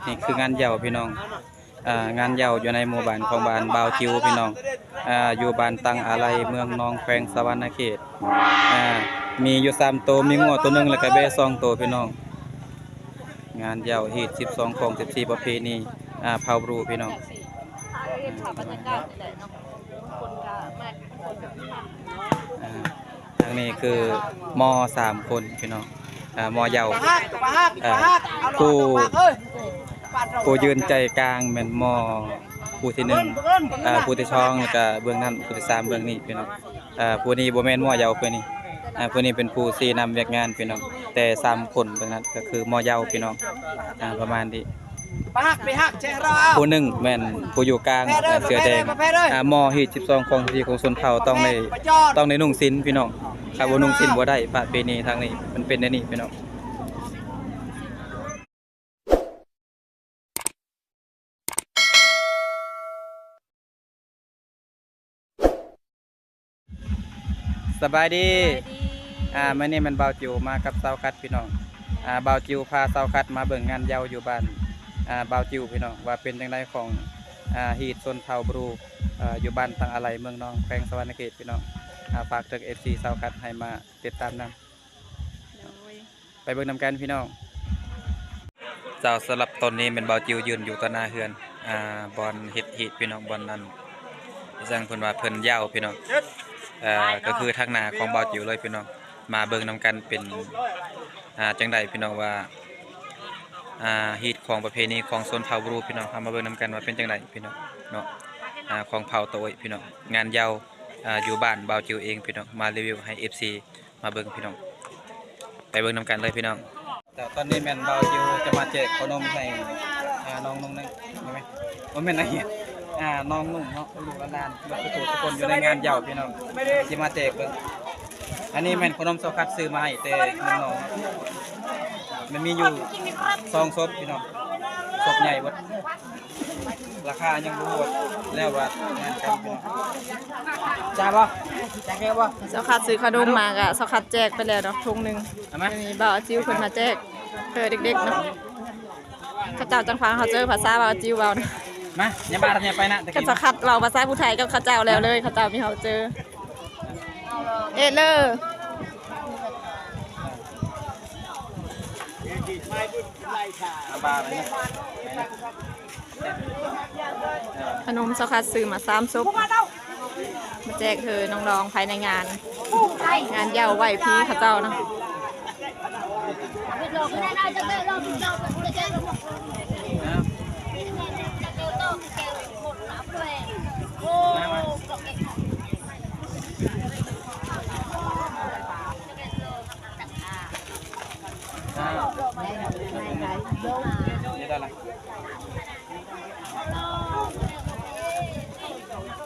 ນີ້ຄືງານເຍົາພີ່ນ້ອງ. ອ່າ ງານເຍົາຢູ່ໃນໝູ່ບ້ານຂອງບ້ານບ່າວຈິວພີ່ນ້ອງ, ອ່າ ຢູ່ບ້ານຕັງອາໄລ ເມືອງນອງ ແຂວງສະຫວັນນະເຂດ. ອ່າ ມີຢູ່ສາມໂຕ, ມີງົວໂຕໜຶ່ງ ແລ້ວກະແບ້ສອງໂຕພີ່ນ້ອງ. ງານເຍົາຮີດສິບສອງຂອງສິບສີ່ປະເພນີ ອ່າ ເຜົ່າບຣູພີ່ນ້ອງ. ອ່າ ທາງນີ້ຄືມໍສາມຄົນພີ່ນ້ອງ, ອ່າ ມໍເຍົາ ອ່າ ຜູ້ ຜູ້ຢືນໃຈກາງແມ່ນມໍຜູ້ທີໜຶ່ງ, ອ່າ ຜູ້ທີສອງ ແລ້ວກະເບື້ອງນັ້ນຜູ້ທີສາມເບື້ອງນີ້ພີ່ນ້ອງ. ເອີ ຜູ້ນີ້ບໍ່ແມ່ນມໍເຍົາຜູ້ນີ້, ອ່າ ຜູ້ນີ້ເປັນຜູ້ຊີ້ນຳວຽກງານພີ່ນ້ອງ. ແຕ່ສາມຄົນເບື້ອງນັ້ນກໍຄືມໍເຍົາພີ່ນ້ອງ, ອ່າ ປະມານນີ້. ຜູ້ໜຶ່ງແມ່ນຜູ້ຢູ່ກາງ ເສື້ອແດງ, ອ່າ ມໍຮີດສິບສອງຂອງສິບສີ່ຂອງຊົນເຜົ່າຕ້ອງໄດ້ ຕ້ອງໄດ້ນຸ່ງສິ້ນພີ່ນ້ອງ. ຖ້າບໍ່ນຸ່ງສິ້ນບໍ່ໄດ້, ປະເພນີທາງນີ້ມັນເປັນແນວນີ້ພີ່ນ້ອງ. ສະບາຍດີ ສະບາຍດີ. ອ່າ ມື້ນີ້ແມ່ນບ່າວຈິວມາກັບສາວຄັດພີ່ນ້ອງ. ອ່າ ບ່າວຈິວພາສາວຄັດມາເບິ່ງງານເຍົາຢູ່ບ້ານ ອ່າ ບ່າວຈິວພີ່ນ້ອງ ວ່າເປັນຈັ່ງໃດຂອງ ອ່າ ຮີດຊົນເຜົ່າບຣູ ເອີ ຢູ່ບ້ານຕັງອາໄລ ເມືອງນອງ ແຂວງສະຫວັນນະເຂດພີ່ນ້ອງ. ອ່າ ຝາກເຖິງເອັຟຊີສາວຄັດໃຫ້ມາຕິດຕາມນຳ. ໂດຍ ໄປເບິ່ງນຳກັນພີ່ນ້ອງ. ເຈົ້າ ສຳລັບຕອນນີ້ແມ່ນບ່າວຈິວຢືນຢູ່ຕໍ່ໜ້າເຮືອນ ອ່າ ບ່ອນເຮັດຮີດພີ່ນ້ອງ, ບ່ອນນັ້ນຈັ່ງເພິ່ນວ່າເພິ່ນເຍົາພີ່ນ້ອງ. ເອີ ກໍຄືທາງໜ້າຂອງບ່າວຈິວເລີຍພີ່ນ້ອງ. ມາເບິ່ງນຳກັນເປັນ ອ່າ ຈັ່ງໃດພີ່ນ້ອງ ວ່າ ອ່າ ຮີດຂອງປະເພນີຂອງຊົນເຜົ່າບຣູພີ່ນ້ອງ. ເຮົາມາເບິ່ງນຳກັນວ່າເປັນຈັ່ງໃດພີ່ນ້ອງເນາະ. ອ່າ ຂອງເຜົ່າຕາໂອ້ຍພີ່ນ້ອງ, ງານເຍົາ ອ່າ ຢູ່ບ້ານບ່າວຈິວເອງພີ່ນ້ອງ. ມາຣີວິວໃຫ້ເອັຟຊີ ມາເບິ່ງພີ່ນ້ອງ, ໄປເບິ່ງນຳກັນເລີຍພີ່ນ້ອງ. ແຕ່ຕອນນີ້ແມ່ນບ່າວຈິວຈະມາແຈກເຂົ້າໜົມໃຫ້ ອ່າ ນ້ອງນຸ່ງນະ, ແມ່ນ ບໍ່ແມ່ນນະ ອ່າ ນ້ອງນຸ່ງເນາະ, ລູກໆຫຼານໆ ເບິດທຸກຜູ້ທຸກຄົນຢູ່ໃນງານເຍົາພີ່ນ້ອງ, ຊິມາແຈກເບິ່ງ. ອັນນີ້ແມ່ນເຂົ້າໜົມສາວຄັດຊື້ມາໃຫ້ແຕ່ເມືອງນອງ, ມັນມີຢູ່ສອງສົບພີ່ນ້ອງ, ສົບໃຫຍ່ເບິດ. ລາຄາຍັງບໍ່ຮອດແລ້ວວ່າງານກັນພີ່ນ້ອງ. ຈ້າບໍ່? ຈ້າແກ້ວບໍ່? ສາວຄັດຊື້ຂະໜົມມາກະ ສາວຄັດແຈກໄປແລ້ວເນາະ ຖົງໜຶ່ງ. ເອົາມາ ນີ້ບ່າວຈິວເພິ່ນມາແຈກເພື່ອເດັກໆເນາະ. ເຂົາເຈົ້າຈັ່ງຟັງເຮົາເຈີພາສາບ່າວຈິວເວົ້ານະ. ມາ ຢ່າບາດ ຢ່າໄປນະ. ຄັນສາວຄັດເວົ້າພາສາຜູ້ໄທກັບເຂົາເຈົ້າແລ້ວເລີຍ, ເຂົາເຈົ້າມີເຮົາເຈີ. ເອດເລີ ຂະໜົມສາວຄັດຊື້ມາສາມສົບ ມາແຈກເຮີນ້ອງໆພາຍໃນງານ ງານເຍົາໄຫວ້ຜີເຂົາເຈົ້ານະ.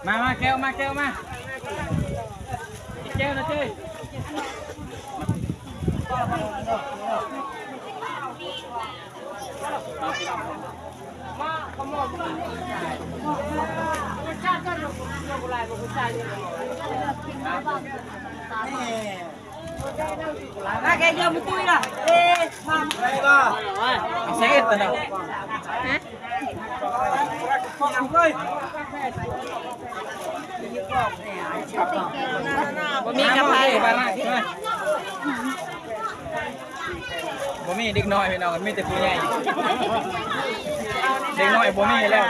ມາ ມາແກ້ວ ມາແກ້ວ ມາ ອີກແກ້ວນະເຈ້ຍ. ມາແກເດີມຕຸ້ຍລະ ເອ ມາ ເອົາໃສ່ເອັດນະ. ຮະ? ບໍ່ມີກັບໃຜ. ບໍ່ມີເດັກນ້ອຍພີ່ນ້ອງ ມີແຕ່ຜູ້ໃຫຍ່. ເດັກນ້ອຍບໍ່ມີແລ້ວ.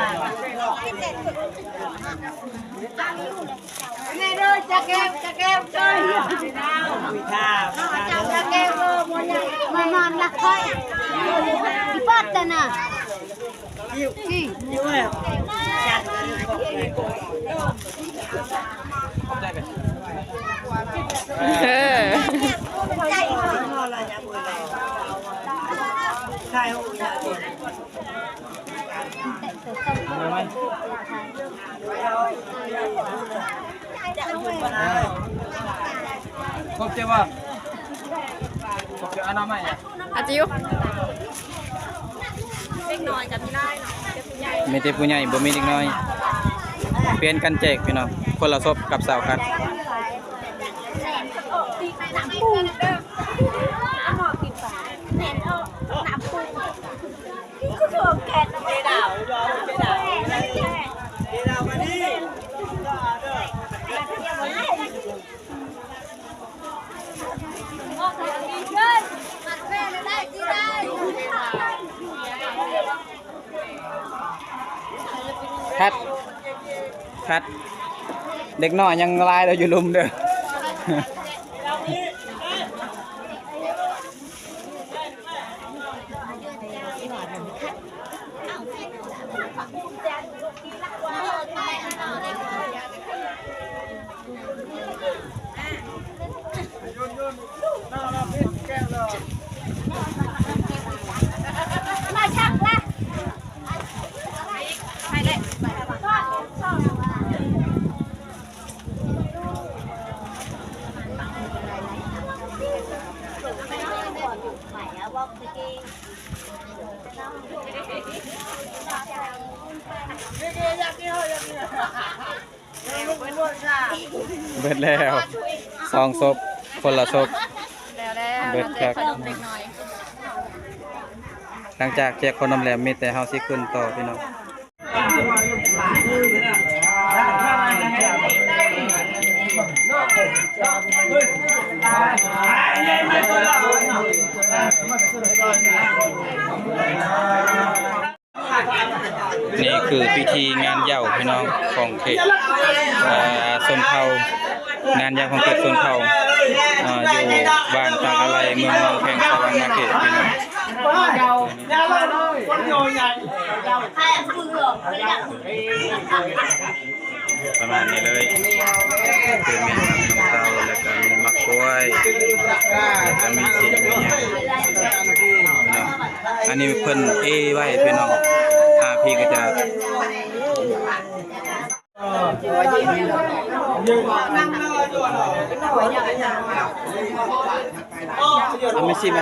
ແມ່ເດີ ຈາແກ້ວ ຈາແກ້ວເອີຍ ຈາແກ້ວເອີຍ ມານອນລັກຂ້ອຍ ອີປອດຕະນະ. ເອີ. ຄົບເຈົ້າບໍ່? ຄົບເຈົ້າ ອະນາໄມອະ? ອາຈິວ ເດັກນ້ອຍກັບມີຫຼາຍເນາະ ມີແຕ່ຜູ້ໃຫຍ່ ບໍ່ມີເດັກນ້ອຍ. ປ່ຽນກັນແຈກພີ່ນ້ອງ ຄົນລະສົບກັບສາວຄັດ. ແມ່ນເນາະ ນ້ຳປຸ້ງ. ຄັດ ຄັດ ເດັກນ້ອຍຍັງຫຼາຍເດີ ຢູ່ລຸ່ມເດີ. ເບິດແລ້ວ ສອງສົບ ຄົນລະສົບ ແລ້ວແລ້ວ ເບິດຄັກ ເດັກນ້ອຍ. ຫຼັງຈາກແຈກຂະໜົມແລ້ວ ມີແຕ່ເຮົາຊິຂຶ້ນຕໍ່ ພີ່ນ້ອງ. ນີ້ຄືພິທີງານເຍົາ ພີ່ນ້ອງ ຂອງເຂດ ເອີ ຊົນເຜົ່າ ງານເຍົາຂອງເຂດຊົນເຜົ່າ ເອີ ຢູ່ບ້ານຕັງອາໄລ ເມືອງນອງແຂງ ສະຫວັນນະເຂດ ພີ່ນ້ອງ. ປະມານນີ້ເລີຍ ຄືມີໝາກນ້ຳເຕົ້າ ແລ້ວກະມີໝາກກ້ວຍ ແລ້ວກະມີສິນ ມີຫຍັງ ພີ່ນ້ອງ. ອັນນີ້ເພິ່ນເອໄວ້ ພີ່ນ້ອງ ອາ ພີ່ກະຈະ ເອົາມາຊິມ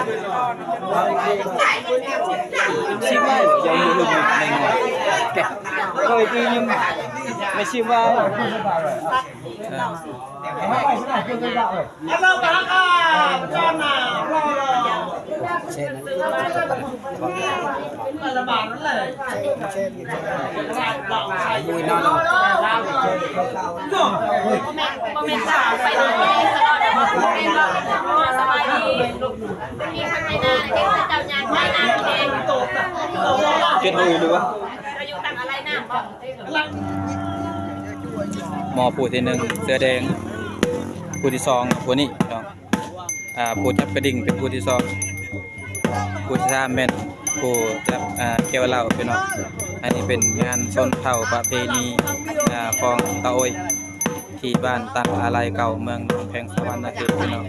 ຊິມໄວ້ ເຈົ້າຢູ່ລຸ່ມໃນງອ ແກະ ເຄີຍກິນຢູ່ ມາຊິມໄວ້. ເຈັດໂມງຢູ່ບໍ່? ໝໍຜູ້ທີໜຶ່ງເສື້ອແດງ ຜູ້ທີສອງຜູ້ນີ້ເນາະ ອ່າ ຜູ້ຈັບກະດິ່ງເປັນຜູ້ທີສອງ ຜູ້ທີສາມແມ່ນຜູ້ຈັບ ອ່າ ແກ້ວເຫຼົ້າ ພີ່ນ້ອງ. ອັນນີ້ເປັນງານຊົນເຜົ່າປະເພນີ ອ່າ ຂອງຕາໂອຍ ທີ່ບ້ານຕັງອາໄລເກົ່າ ເມືອງນອງແຂງ ສະຫວັນນະເຂດ ພີ່ນ້ອງ.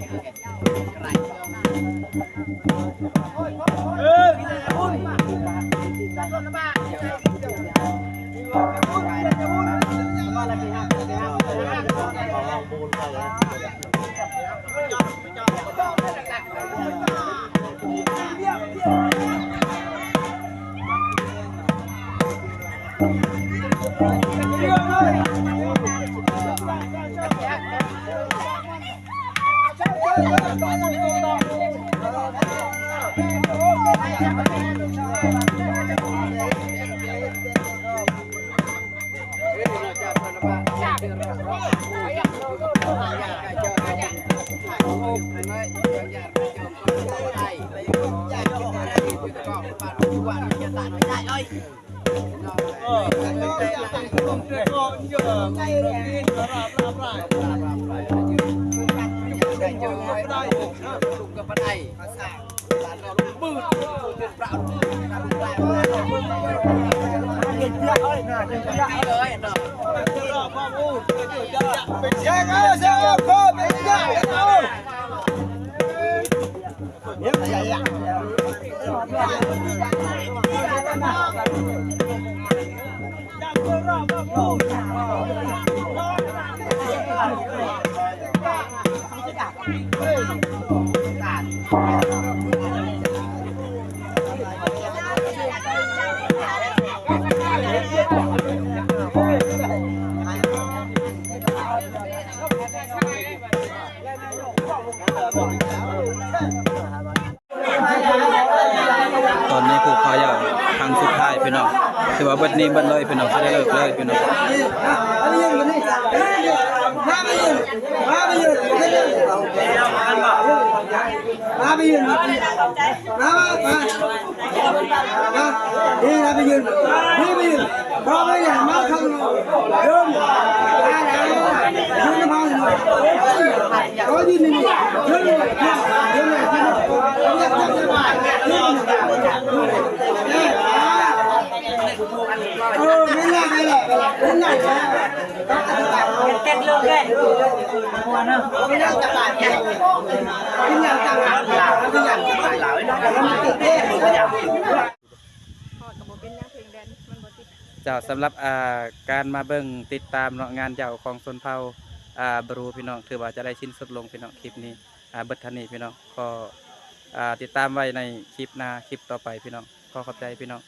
ຕອນນີ້ຜູກເຂົາເຍົາ ຄັ້ງສຸດທ້າຍພີ່ນ້ອງ ຖືວ່າເບິດນີ້ເບິດເລີຍພີ່ນ້ອງ ບໍ່ໄດ້ເລີກເລີຍພີ່ນ້ອງ. ເຈົ້າ ສຳລັບ ອ່າ ການມາເບິ່ງຕິດຕາມເນາະ ງານເຍົາຂອງຊົນເຜົ່າ ອ່າ ບຣູ ພີ່ນ້ອງ ຖືວ່າຈະໄດ້ສິ້ນສຸດລົງພີ່ນ້ອງ. ຄລິບນີ້ ອ່າ ເບິດເທົ່ານີ້ພີ່ນ້ອງ. ຂໍ ອ່າ ຕິດຕາມໄວ້ໃນຄລິບໜ້າ ຄລິບຕໍ່ໄປພີ່ນ້ອງ. ຂໍຂອບໃຈພີ່ນ້ອງ.